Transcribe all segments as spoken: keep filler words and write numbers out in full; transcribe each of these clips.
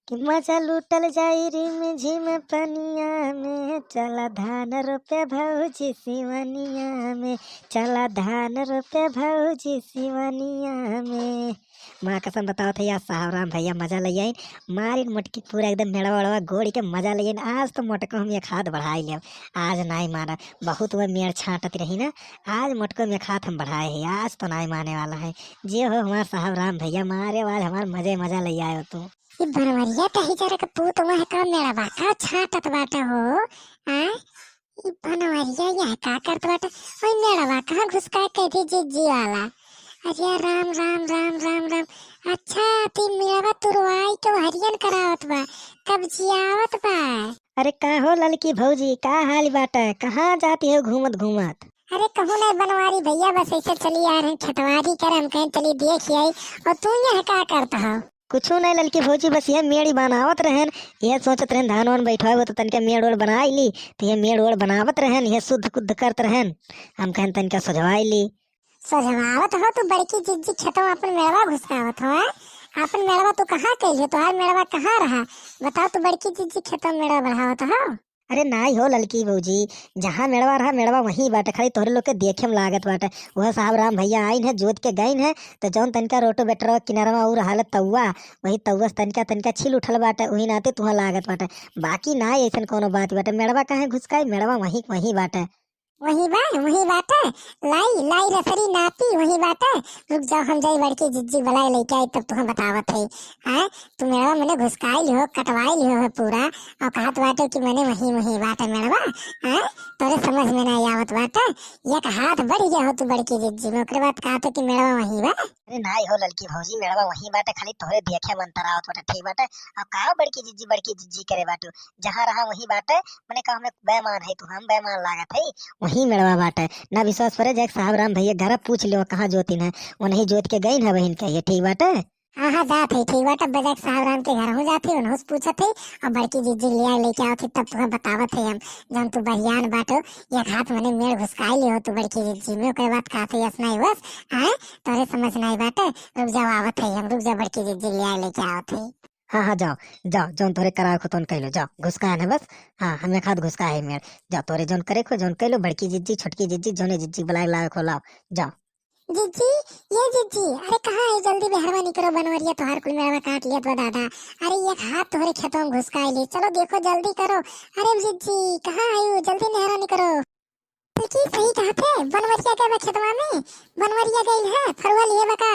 कि मजा लूटल जाई रिम झिम पनिया में, चला धान रोपे भौजी सिवनिया में, चला धान रोपे भौजी सिवनिया में। माँ कसम बतावत है यार, साहब राम भैया मजा ले आइन, मारिन मोटकी पूरा एकदम मेड़वा वेड़वा गोड़ के मजा ले आइन। आज तो मोटको हम एक हाथ बढ़ाई लेब, आज नाई मानब। बहुत वह मेड़ छाटत रही ना, आज मोटको में एक हाथ हम बढ़ाए है, आज तो नाई माने वाला है। जे हो हमार साहब राम भैया, मारे आज हमार मजे मजा ले आयो तू। ई बनवरिया कही जरा के पूत वह का मेड़वा का छाटत बाटे हो, आ? ई बनवरिया यह का करत बाटे? ओई मेड़वा कहाँ घुसका के दी जिज्जी वाला? अरे राम, राम, राम, राम, राम। अच्छा, ती मेड़वा तुरवाई के हरियन करावत बा, कब्जियावत बा। अरे का हो ललकी भौजी, का हाल बाटे? कहाँ जाती हो घूमत घूमत? अरे कहूँ नहीं बनवारी भैया, बस ऐसे चली आ रहे खेतवारी करे, हम कहें चली देख आई। और तू यहाँ का करता हो? कुछू नहीं ललकी भौजी, बस यह मेड़ी बनावत रहन, यह सोचत रहन धान वान बैठवाबो तो तनिका मेड़ ओड़ बनाई ली, तो यह मेड़ ओड़ बनावत रहन, यह शुद्ध कुद्ध करत रहन, हम कहन तनिका सजवाई ली। सजवावत हो तू बड़की जिज्जी खेतवा अपन मेड़वा घुसकावत हो, हैं? अपन मेड़वा तू कहाँ कैले, तोहार मेड़वा कहाँ रहा? बताओ तू बड़की जिज्जी खेतवा मेड़वा बढ़ावत हो। अरे नाई हो ललकी भौजी, जहाँ मेड़वा रहा मेड़वा वहीं बाटे, खाली तोहरे लोग के देखे में लागत बाटे। वह साहब राम भैया आइन है, जोत के गइन है, तो जौन तनिका रोटो बेटरवा किनारवा उ रहल तउआ, वही तउआ से तनिका तनिका छिल उठल बाटे, वही नाते तुहाँ लागत बाटे। बाकी नाई ऐसन कोनो बात बाटे, मेड़वा काहे घुसकाई, मेड़वा वहीं वहीं बाटे। वहीं बा, वहीं बाटे, लाई लाई रसरी नापी वहीं बाटे। रुक जाओ, हम जाई बड़की जिज्जी बुलाए लेके आई, तब तुहाँ बतावत है। हैं? तू मेड़वा मने घुसकाई लिहो, कटवाई लिहो है पूरा, और कहत बाटे कि मने वहीं वहीं बाटे मेड़वा। हैं? तोरे समझ में नहीं आवत बाटे, एक हाथ बढ़ गया हो तू बड़की जिज्जी में, ओकरे बाद कहत हो कि मेड़वा वहीं बा। अरे नाई हो ललकी भौजी, मेड़वा वहीं बाटे, खाली तोहरे देखे में अंतर आवत बाटे, ठीक बाटे। अब का बड़की जिज्जी बड़की जिज्जी करे बाटू, जहाँ रहा वहीं बाटे, मने का हमें बेईमान है तू, हम बेईमान लागत है, वहीं मेड़वा बाटे। ना विश्वास परे, जाके साहब राम भैया घरा पूछ लियो कहाँ जोतिन है, वो नहीं जोत के गइन है बहिन कहिए, ठीक बाटे। हाँ हाँ जात है, ठीक बाटे, बजाक साहब राम के घर हूँ जात है, उन्हों से पूछत है, और बड़की जिज्जी ले आए लेके आवत है, तब तुहाँ बतावत है हम, जौन तू बहियान बाटो, एक हाथ मने मेड़ घुसकाई लिहो तू बड़की जिज्जी में, ओकरे बाद कहत है यस नहीं बस, आए, तोरे समझ नहीं बाटे, रुक जाओ आवत है हम, रुक जाओ बड़की जिज्जी ले आए लेके आवत है। हाँ हाँ जाओ, जाओ, जौन तोरे करावे को तौन कैलो, जाओ घुसका है बस। हाँ हम एक हाथ घुसका है मेड़, जाओ तोरे जौन करे को जौन कैलो, बड़की जिज्जी छोटकी जिज्जी जौने जिज्जी बुलाए लावे को लाओ, जाओ। जिज्जी, ये जिज्जी, अरे कहाँ है, जल्दी बहरवा निकरो, बनवरिया तोहार कुल मेड़वा काट लियत बा दादा। अरे एक हाथ तोहरे खेतवा में घुसकाई ली, चलो देखो जल्दी करो। अरे जिज्जी कहाँ है, जल्दी बहरवा निकरो। देखी सही कहत है, बनवरिया गए बा खेतवा में, बनवरिया गई है, फरुआ लिए बा का,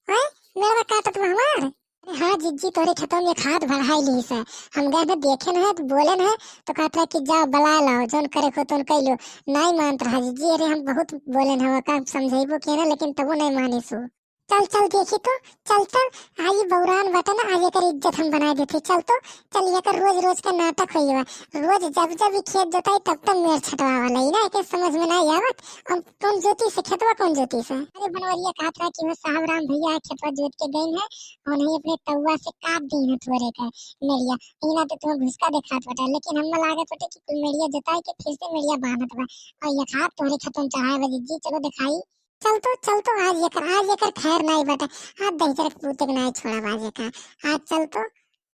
हैं? मेड़वा काटत बा हमार। अरे हाँ जिज्जी, तोरे खेतवा में एक हाथ बढ़ाई ली से, हम गए न देखे न है तो बोले न है, तो कहत रहा कि जाओ बुला लाओ, जौन करे को तौन कैलो, नहीं मानत रहा जिज्जी। अरे हम बहुत बोले न है, का समझेबो किए ना, लेकिन तबो नहीं माने सु। चल चल देखी तो, चल चल, आई बौरान बटन, आज एकर इज्जत हम बना देते। चल तो, चल एकर रोज रोज का नाटक होई बा। रोज जब जब ई खेत जोताई तब तब मेड़ छटवावल है ना, एके समझ में ना आवत। हम कौन जोती से खेतवा कौन जोती से? अरे बनवरिया कहत रहा कि वो साहब राम भैया खेतवा जोत के गइन है, उन्हें अपने तउआ से काट दी है थोड़े का मेड़िया, इना तो तुम्हें घुसका देखात बटा, लेकिन हम लागत बटे कि कुल मेड़िया जोताई के फिर से मेड़िया बांधत बा और एक हाथ तोहरे खेतवा में चढ़ाए बा जिज्जी। चलो दिखाई। चल तो, चल तो, आज एकर, आज एकर खैर नाई बाटे। आज दहिजर के पूते के नाई छोड़ब आज एकर। आज चल तो,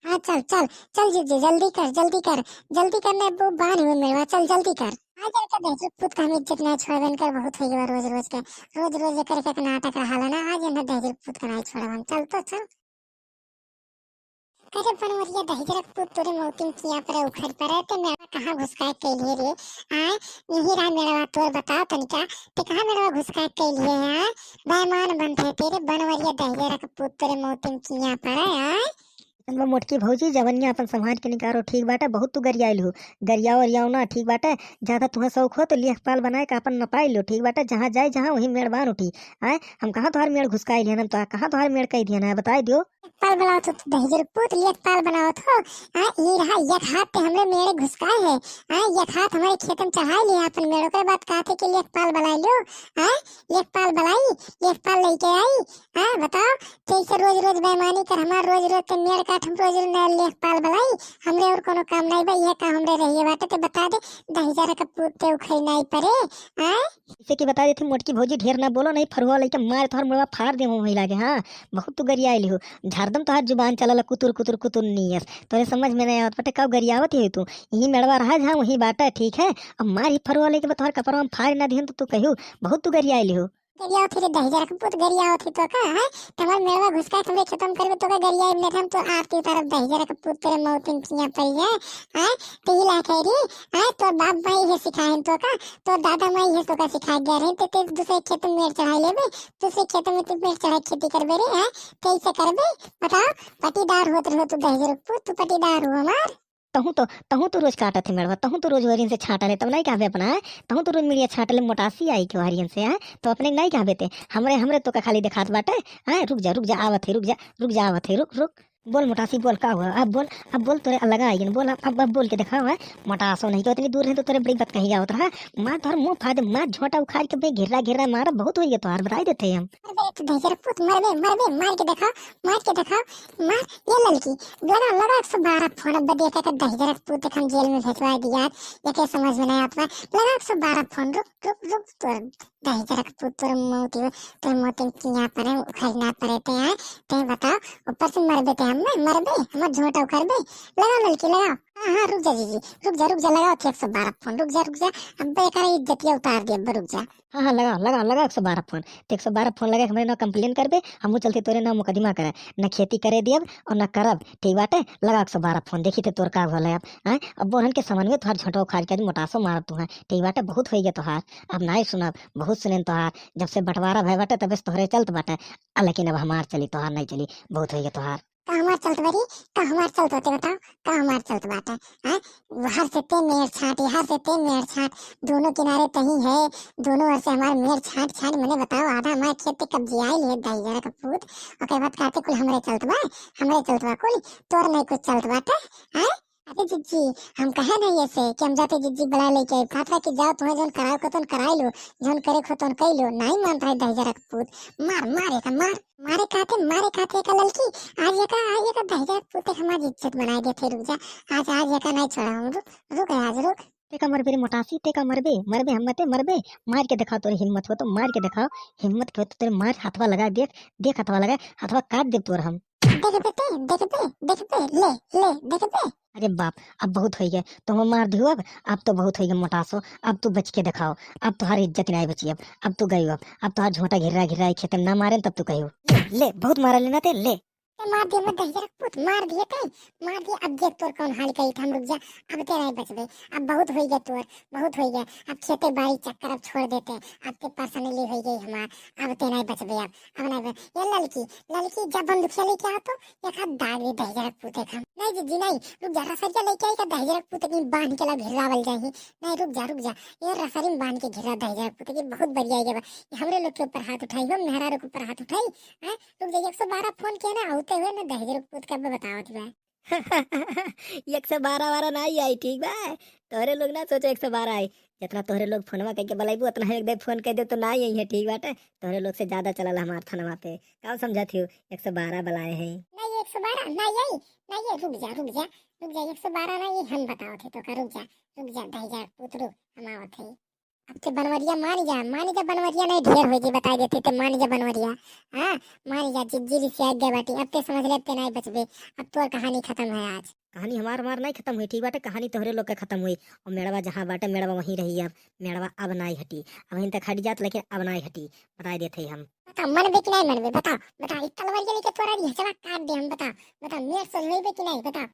हाँ चल, चल, चल जिज्जी, जल्दी कर, जल्दी कर, जल्दी कर, नहीं वो बान हुए मेड़वा, चल जल्दी कर। आज एकर दहिजर पूत का हम इज्जत नाई छोड़ब, इनकर बहुत हो गया रोज रोज के, रोज रोज एकर एक नाटक रहा ना, आज इन्हें दहिजर पूत का नाई छोड़ब हम, चल तो, चल। अरे बनवरिया दहिजरक पूत तोरे मौतिन किया परे उखड़ परे, ते मेड़वा कहाँ घुसकाए कैलिए रे? आय, यही रहा मेड़वा तोर बताओ तनिका, ते कहाँ मेड़वा घुसकाए कैलिए है? आय, बेईमान बनते तेरे बनवरिया दहिजरक पूत तोरे मौतिन किया परे, आय। अइसन बा मोटकी भौजी, जवनिया अपन संभाल के निकारो, ठीक बाटे, बहुत तू गरियाइल हो, गरियाओ ओरियाओ ना, ठीक बाटे, ज्यादा तुहे शौक हो तो लेखपाल बनाए के अपन नपाई लो, ठीक बाटे, जहाँ जाए जहाँ वहीं मेड़ बान उठी। आय, हम कहाँ तोहार मेड़ घुसकाई लिहन, हम तो कहाँ तोहार मेड़ कह दिहन है, बताई दियो। लेखपाल बनावत हो तू दहिजर पूत, लेखपाल बनावत हो। आ, ई रहा एक हाथ ते हमरे मेड़े घुसकाए है। आ, एक हाथ हमारे खेत में चढ़ाई लिया अपन मेड़, ओकरे बाद कहते कि लेखपाल बनाई लो। आ, लेखपाल बनाई, लेखपाल लेके आई। आ, बताओ, जैसे रोज रोज बेईमानी कर हमार, रोज रोज ते मेड़ काट, हम रोज रोज नया लेखपाल बनाई। हमरे और कोनो काम नहीं बा, यह काम हमरे रहिए बाटे, ते बता दे, दहिजर का पूत ते उखड़ी नहीं परे। आ, इसे की बता देती मोटकी भौजी, ढेर ना बोलो, नहीं फरुआ लइके मारे तोहर मुड़वा फाड़ दे मुँह लागे। हाँ, बहुत तू गरियाइली हो, हरदम तोहार जुबान चलल कुतुर कुतुर कुतुर नियस। तोरे समझ में नहीं आवत बाटे, का गरियावत ही तू? यही मेड़वा रहा जहाँ वही बाटे, ठीक है? अब मार ही फरुआ लेके बा तोहार कपड़वा में फाड़ ना दिहन तो तू कहियो बहुत तू गरियाइली हो। गरियावत ही रे दहिजर के पूत, गरियावत ही तो का है? तमार मेड़वा घुसका के हमरे खतम करबे तो का गरियाई में हम तो आरती उतारब दहिजर के पूत, तेरे मौतिन किया पड़ी है, हैं? ते ही ला कह रही, हैं? तोर बाप माई ये सिखाए तो का? तोर दादा माई ये तो का सिखा गया रहे? ते, ते दूसरे खेत में मेड़ चढ़ाई लेबे, दूसरे खेत में तू मेड़ चढ़ाई खेती करबे रे, हैं? कैसे करबे? बताओ, पटीदार होत रहो तू दहिजर के पूत, तू पटीदार हो हमार। तहूँ तो, तहूँ तो रोज काटत है मेड़वा, तहूँ तो रोज वरियन से छाटले, तब नहीं कहबे अपना, हैं? तहूँ तो रोज मिड़िया छाटले, मोटासी आई के वरियन से, हैं? तो अपने नहीं कहबे ते, हमरे, हमरे तो का खाली देखात बाटे, हैं? रुक जा, रुक जा, आवत है, रुक जा, रुक जा, आवत है, रुक, रुक। बोल मोटासी, बोल, का हुआ? अब बोल, अब बोल, तोरे अलगा आई, बोल, अब, अब, अब बोल के दिखाओ, हैं? मोटासो नहीं तो इतनी दूर है तो तोरे बड़ी बात कही जावत रहा, मार तोहर मुंह फाड़ दे, मार झोंटा उखाड़ के बे घेरा घेरा मारा, बहुत होई है तोहार, बताई देते हैं हम। मरबे तू दहिजर पूत, मरबे, मरबे, मार के दिखाओ, मार के दिखाओ, मार। ये ललकी, लगा, लगा एक सौ बारह फोन, अब देखा का दहिजर पूत देख हम जेल में भेजवा दिया, ये के समझ में नहीं आता, लगा एक सौ बारह फोन, रुक, रुक, रुक, तोर दहिजर पूत, तोर मौत, तोर मौत किया पड़े, उखड़ना पड़े ते हैं, ते बताओ, ऊपर से मरबे ते हम ना, मरबे, हमर झोंटा उखड़बे, लगा ललकी, लगा। हाँ, हाँ, रुक जा जीजी, रुक जा, रुक जा, लगाओ थे एक सौ बारह फोन, रुक जा, रुक जा, अब एकरा इज्जतिया उतार दे, अब रुक जा। हाँ, हाँ, लगाओ, लगाओ, लगाओ एक सौ बारह फोन। तो एक सौ बारह फोन लगा के हमरे नाम complain करबे, हमहू चलते तोरे नाम मुकदमा करे। न खेती करे दियब और न करब, ठीक बाटे? लगाओ एक सौ बारह फोन, देखी ते तोर का भले अब, हैं? अब बोरहन के समन में तोहार झोंटा उखाड़ के आज मोटासो मारब तू, हैं? ठीक बाटे, बहुत होई गया तोहार, अब नाई सुनब, बहुत सुनेन तोहार, जब से बंटवारा भय बाटे तबे से तोहरे चलत बाटे, आ, लेकिन अब हमार चली, तोहार नहीं चली, बहुत होई गया तोहार। का हमार चलत बारी, का हमार चलत बाटे बताओ, का हमार चलत बाटे, हैं? हर से ते मेड़ छाट, हर से ते मेड़ छाट, दोनों किनारे तही है, दोनों ओर से हमार मेड़ छाट छाट, मने बताओ, आधा हमार खेत ते कब्जियाइल है, दहिजर के पूत, ओकर बाद कहते कुल हमरे चलत बा, हमरे चलत बा कुल, तोर नहीं कुछ चलत बाटे, हैं? अरे जिज्जी, हम कहे नहीं ऐसे कि हम जाते जिज्जी बुला लेके आई, कहत रहा कि जाओ, तुम्हें जौन कराओ को तौन कराई लो, जौन करे को तौन कई लो, नहीं मानत रहे दहिजर के पूत, मार, मार एका, मार। मारे खाते, मारे खाते का ललकी, आज एका, आज एका दहिजर पूते हमारी इज्जत बनाए देते, रुक जा, आज, आज एका नहीं छोड़ा हम, रुक, रुक आज, रुक। ते का मरबे रे मोटासी, ते का मरबे, मरबे हम मते मरबे, मार के दिखाओ तोरे हिम्मत हो तो, मार के दिखाओ, हिम्मत के हो तो तेरे मार, हथवा लगा देख, देख हथवा लगा, हथवा काट देब तोर हम। देखबे ते, देखबे, देखबे, ले, ले, देखबे। अरे बाप, अब बहुत होई गए, तुम मार दियो अब, अब तो बहुत होई गए मोटासो, अब तू बच के दिखाओ, अब तोहार इज्जत नहीं बची, अब, अब तू गई अब, अब तोहार झोंटा घिर्रा घिर्रा खेते में ना मारे तब तू कहियो। ले, ले, बहुत मारा लेना ते, ले। ते मार दिए मत दहिजर पूत, मार दिए ते, मार दिए। अब देख तोर कौन हाल करी हम, रुक जा, अब ते नहीं बचबे, अब बहुत होई गए तोर, बहुत होई गए, अब खेते बाड़ी चक्कर अब छोड़ देते, अब ते personally होई गई हमार, अब ते नहीं बचबे, अब, अब नहीं बच-, ये ललकी, ललकी जब बंदूकिया लेके आओ तो एक हाथ दाग दे दहिजर पूते का। नहीं जिज्जी नहीं, रुक जा, रसरिया लेके आई का दहिजर पूते की बांध के ला घिरावल जाही। नहीं रुक जा, रुक जा, ये रसरी में बांध के घिरा दहिजर पूते की बहुत बढ़िया ये बा। ये हमरे लोग के ऊपर हाथ उठाई हो, मेहरारू के ऊपर हाथ उठाई, हैं? रुक जा, एक सौ बारह फोन किया ना, होते हुए ना दहिजर पूत का बतावत बा। एक सौ बारह वाला ना आई, ठीक बा? तोहरे लोग ना सोचो एक सौ बारह आई, जितना तोहरे लोग फोनवा करके बुलाइबू उतना एक दे फोन कर दे तो ना आई है, ठीक बाटे? तोहरे लोग से ज्यादा चलल हमार थानवा पे, का समझत हो? एक सौ बारह बुलाए हैं। नहीं, एक सौ बारह ना आई, ना ये, रुक जा, रुक जा, रुक जा, एक सौ बारह ना ये हम बतावत है तो का, रुक जा, रुक जा, दहिजर पूत रुक, हम आवत है। अब ते बनवरिया मानी जा, मानी जा बनवरिया नहीं ढेर होई जी, बताई देते ते मानी जा बनवरिया। हाँ, मानी जा, जिज्जी रिसिया गए बाटी, अब ते समझ ले, अब ते नहीं बचबे, अब तोर कहानी खत्म है आज। कहानी हमार, हमार नहीं खत्म हुई, ठीक बाटे, कहानी तोहरे लोग के खत्म हुई। और मेड़वा जहाँ बाटे, मेड़वा वहीं रही, अब मेड़वा अब नहीं हटी, अब हिन तक हट जात, लेकिन अब नहीं हटी, बताई देते हम। बता, मनबे कि नहीं मनबे, बता, बता, ई तलवारिया लेके तोरा रिहचवा काट दे हम, बता, बता, मेर सोझ होइबे कि नहीं, बता।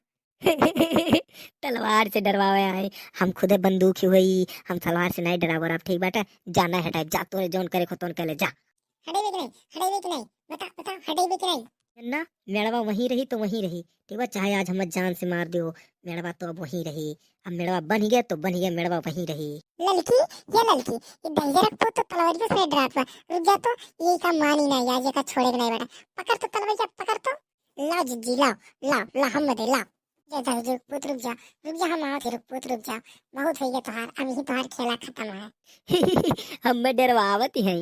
तलवार से डरवावे आई, हम खुदे बंदूक ही होई, हम तलवार से नहीं डरावर। अब ठीक बाटे, जाना है टाइप, जा तोरे जौन करे को तौन कर ले, जा। हटेबे कि नहीं, हटेबे कि नहीं, बता, बता, हटेबे कि नहीं? ना, मेड़वा वहीं रही तो वहीं रही, ठीक बा, चाहे आज हम जान से मार दियो, मेड़वा तो अब वहीं रही। अब मेड़वा बन गया तो बन गया, मेड़वा वहीं रही। ललकी, ये ललकी, ये दहिजर पूत तो तलवारियों से नहीं डरात बा। रुक जा तो, ये का मानी ना, आज ये का छोड़े के नहीं बेटा। पकड़ तो तलवारिया, पकड़ तो। लाओ जिज्जी, लाओ, लाओ, लाओ, हम दे, लाओ। जा, जा, रुक, पूत रुक जा, रुक जा, हम आवत ही, रुक, पूत रुक जा, बहुत होई गया तोहार, अब यही तोहार खेला खत्म है। हम डरवावत ही हैं।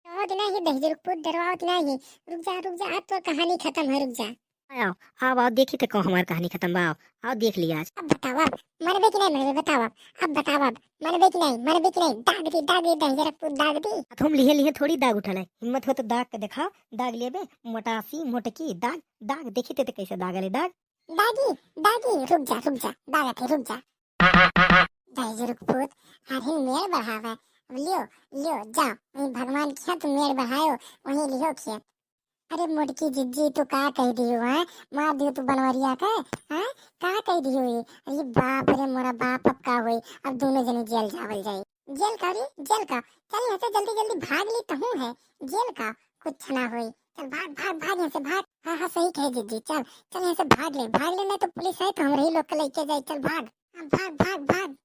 डरवावत नहीं, दहिजर पूत डरवावत नहीं, रुक जा, रुक जा, अब तोर कहानी खत्म है, रुक जा। आओ, आओ, आओ, देखी ते कहो हमार कहानी खतम बा, आओ, आओ देख लिया आज। अब बताओ, अब मनबे कि नहीं मनबे, बताओ अब, अब बताओ अब, मनबे कि नहीं, मनबे कि नहीं, दाग दी, दाग दी, दहिजरक पूत दाग दी। तुम लिहे लिहे थोड़ी दाग उठल है, हिम्मत हो तो दाग के दिखाओ, दाग लेबे, मोटासी, मोटकी, दाग, दाग, देखी ते, ते कैसे दागल है, दाग। दागी, दागी, रुक जा, रुक जा, दागत है, रुक जा। दहिजरक पूत, हर ही मेड़ बढ़ावे, अब लियो, लियो, जाओ, वहीं भगवान के यहाँ तुम मेड़ बढ़ायो, वहीं लियो खेत। अरे मोटकी जिज्जी, तू का कह दियो, हैं? मार दियो तू बनवरिया के, हैं? का कह दियो ये? अरे बाप रे मोरा बाप, अब का होई? अब दोनों जने जेल जावल जाई। जेल का रे, जेल का? चल यहाँ से जल्दी जल्दी भाग ली, तहूँ है जेल का, कुछ ना होई। चल भाग, भाग, भाग यहाँ से, भाग। हाँ, हाँ, सही कहे जिज्जी, चल, चल यहाँ से भाग ले, भाग ले, नहीं तो पुलिस है तो हमरे ही लोग के लेके जाए। चल भाग, हाँ, भाग, भाग, भाग।